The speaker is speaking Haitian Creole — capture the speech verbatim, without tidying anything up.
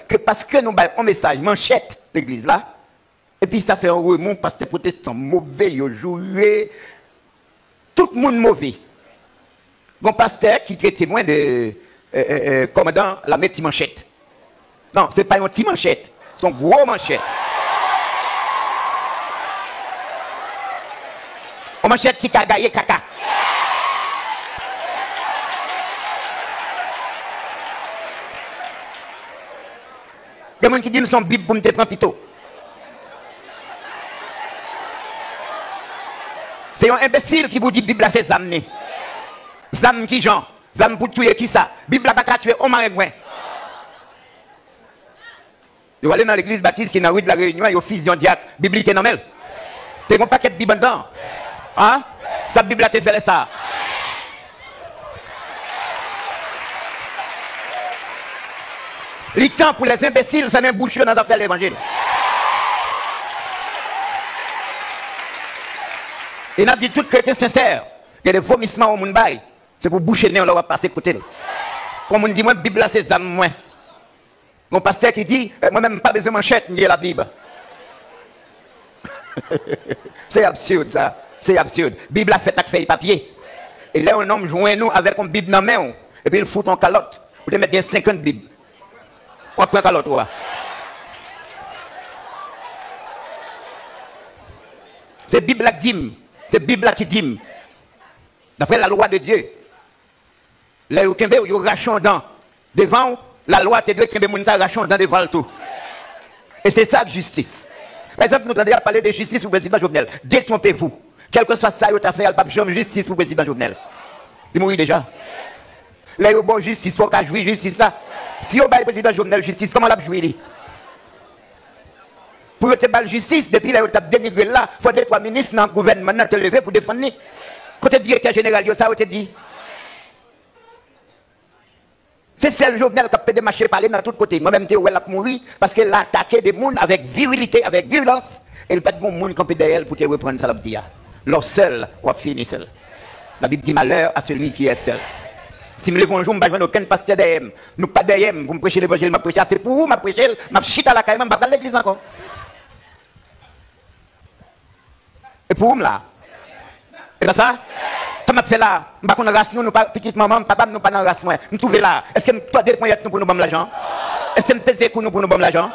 ke paske nou bay yon mesaj manchèt legliz la, epi sa fè yon remou, pastè pwotestan move, yo joure, tout moun move. Gon pastè ki trete mwen de, euh, euh, euh, kòmandan lame ti manchèt. Non, se pa yon ti manchèt, se yon gwo manchèt. Yon manchèt ki ka gaye kaka. Gen moun ki di m se yon bib pou m te pran pito. Se yon enbesil ki pou di bib la se zam li. Zam ki jan? Zam pou touye kisa? Bib la pa ka tiye on marengwen. Yo ale nan legliz batis ki nan ri de la Reyinyon, yo fizyon dyak, bib li te nan men l. Te gon pakèt bib anndan. An? Sa bib la te fè lè sa a? Li tan pou lèzenbesil fèmen bouch yo nan zafè levanjil. E n ap di tout kretyen sensè, gen de vomisman yon moun bay, se pou bouche nen w lè w ap pase kote l. Pou yon moun di mwen bib la se zam mwen. Gon pastè ki di, eh, mwen menm m pa bezwen manchèt, m li Labib. Se absid sa, se absid. Bib la fèt ak fèy papye. E lè yon nonm jwenn ou avèk yon bib nan men w, epi l fout yon kalòt, ou te mèt gen senkant bib. W ap pran kalòt ou a. Se bib la k di m, se bib la ki di m. D'après la loi de Dieu, lè yo kenbe w, yo rache yon dan devan w, lalwa te dwe kenbe moun sa rache yon dan devan l tou. E se sa k jistis. Pa egzanp, nou tande y ap pale de jistis pou prezidan Jovenel. Détrompez-vous. Kèlkeswa sa yo ta fè a, l p ap janm jistis pou prezidan Jovenel. Li mouri deja. Lè yo ba w jistis, fò w ka jwi jistis la. Si yo bay prezidan Jovenel jistis, kòman l ap jwi li? Pou yo te ba l jistis, depi lè yo t ap denigre l la, fò de twa minis nan gouvènman nan te leve pou defann li. Kote direktè jeneral yo, sa yo te di? Se sèl Jovenel k ap pede mache pale nan tout kote. Mwen menm, m te wè l ap mouri, paske l atake de moun avèk virilite, avèk vyolans, e l pa t gen moun kanpe dèyè l pou te reprann sa l ap di a. Lè w sèl, w ap fini sèl. Labib di, malheur à celui qui est seul. Si m leve yon jou, m pa jwenn okenn pastè dèyè m, nou pa dèyè m pou m preche levanjil m ap preche a, se pou ou m ap preche l, m ap chita lakay mwen, m pa pral legliz ankò. E pou ou m la. E pa sa? Sa m ap fè la, m pa konn ras nou, nou pa pitit manman m, papa m, nou pa nan ras mwen. M twouve la, èske m tòde ponyèt nou pou nou ban m lajan? Èske m peze kou nou pou nou ban m lajan?